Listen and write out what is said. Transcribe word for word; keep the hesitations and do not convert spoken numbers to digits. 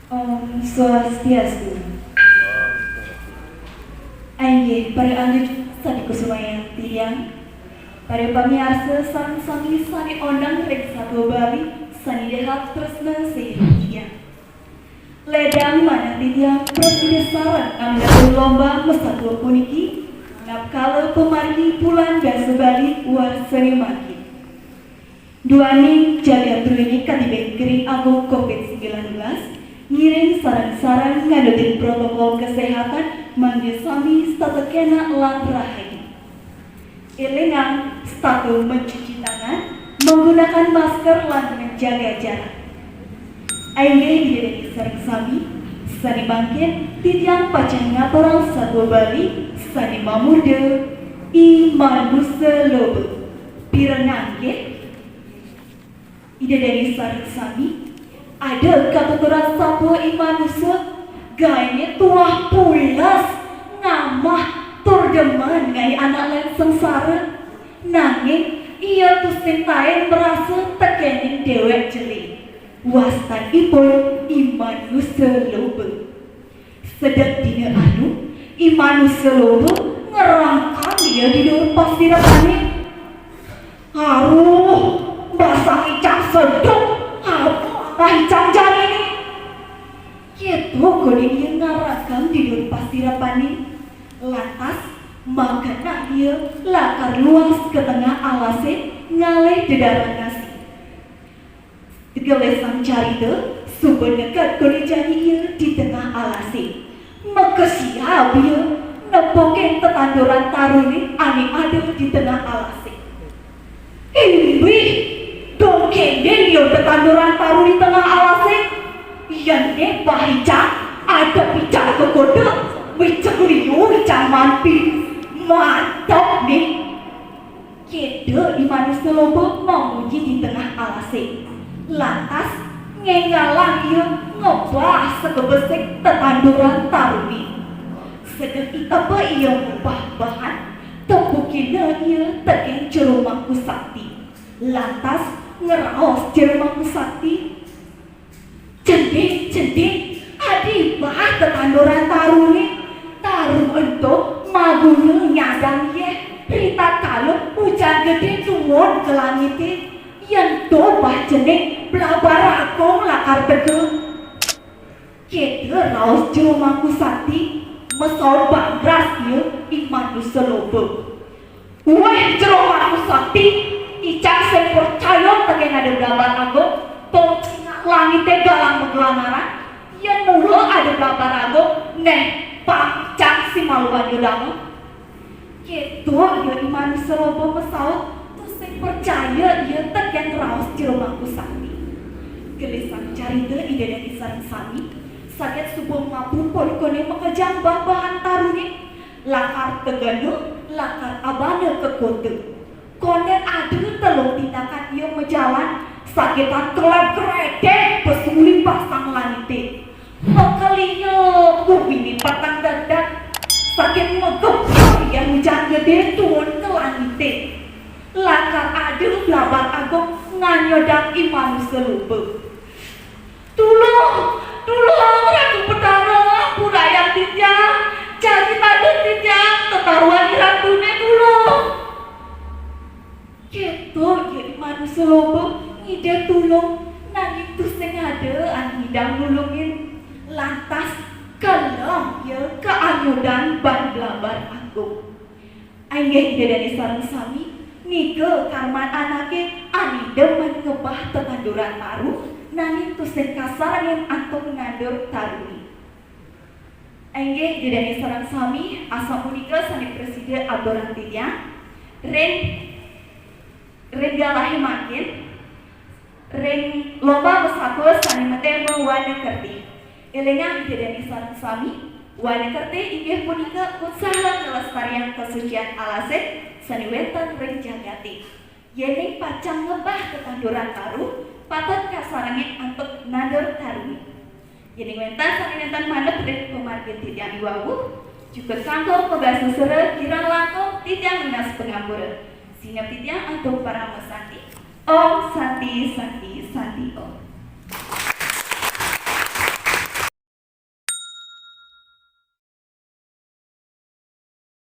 Om Swastiastu. Inggih, para anggota sane kusumayang titiang, para pamiarsa sareng sami sane oneng ring Satua Bali, sane dahat tresna sihin titiang. Ledang manah titiang prasida sareng ngametu lomba masatua puniki, napkala pamargi bulan Basa Bali warsane mangkin. Duaning jagat druene kadi bengkering agung covid sembilan belas, ngiring sareng-sareng nganutin protokol kesehatan mangda sami setata kenak lan rahayu. Elingang, setata mencuci tangan, menggunakan masker, lan menjaga jarak. Inggih Ida dane sareng sami, sane mangkin titiang pacang ngaturang Satua Bali sane mamurda I Manusa Loba. Pirengang nggih? Ida dane sareng sami, ada katuturan satua I Manusa, gaene tuah pules, ngamah, tur demen ngae anak len sengsara. Nanging ia tusing taen marasa tekening dewek jele. Wastanipun I Manusa Loba. Sedek dina anu, I Manusa Loba ngrangkang ia di duur pasirepane. "Aruh, basang icang seduk, apa angah icang jani ne?" Keto koden ia ngrangkang di duur pasirepane. Lantas, magenah ia lakar luas ka tengah alase ngalih dedaran nasi. Gelisang carita, suba neked koden jani ia di tengah alase. Makesiab ia nepukin tetanduran tarune ane ada di tengah alase. Inggih, dong kenden ia tetanduran taru di tengah alase. Yen ne bah icang, adep icang ka kota, micek liu icang mampi. Mantep ne. Keda I Manusa Loba mamuji di tengah alase. Lantas, ngenggalang ia ngebah sakabesik tetanduran tarune. Sedek itepa ia ngebah-bahan, tepukina ia tekeng Jero Mangku Sakti. Lantas, ngraos Jero Mangku Sakti, "Cending, cending, adi bah tetanduran tarune. Taru ento maguna nyadang yeh, ritatkala ujan gede tuun ka langite. Yen to bah cening, Blabar Agung lakar teka." Keda raos Jero Mangku Sakti, masaut bangras ia I Manusa Loba. "Weh, Jero Mangku Sakti, icang sing pracaya tekeng ada Blabar Agung, to cingak langite galang maglanaran, yen mula ada Blabar Agung, neh, pang icang sing maluan yudana." Keto ia I Manusa Loba masaut, tusing pracaya ia tekeng raos Jero Mangku Sakti. Gelisang carita Ida dane sareng sami, saget suba mapupul konden makejang bah-bahan tarune, lakar tegena, lakar abana ka kota. Konden ada telung tindakan ia majalan, sakitan kelep gredeg pasuli pasang langite. Makelinyuk gumine peteng dedet, saking magebyur ia ujan gede tuun ka langite. Lakar ada Blabar Agung nganyudang I Manusa Loba. "Tulung, tulung, Ratu Betara, ampurayang titiang, jagi tadan titiang tetaruan I Ratune, tulung." Keto ia I Manusa Loba ngidih tulung, nanging tusing ada ane ngidang nulungin. Lantas, kelem ia kaanyudan ban Blabar Agung. Inggih Ida dane sareng sami, nika karman anake ane demen ngebah tetanduran taru, nanging tusing kasarengin antuk nandur tarune. Inggih Ida dane sareng sami, asapunika sane prasida aturang titiang ring, ring galahe mangkin, ring lomba masatua sane matema Wana Kerthi. Elingang Ida dane sareng sami, Wana Kerthi inggih punika usaha nglestariang kasucian alase sane wenten ring jagate. Yening pacang ngebah tetanduran taru, patut kasarengin antuk nandur taru. Yening wenten sane nenten manut ring pamargin titiang i wau, jukut kangkung pabasa sera kirang langkung titiang nunas pangampura. Sineb titiang antuk parama santi. Om Santi Santi.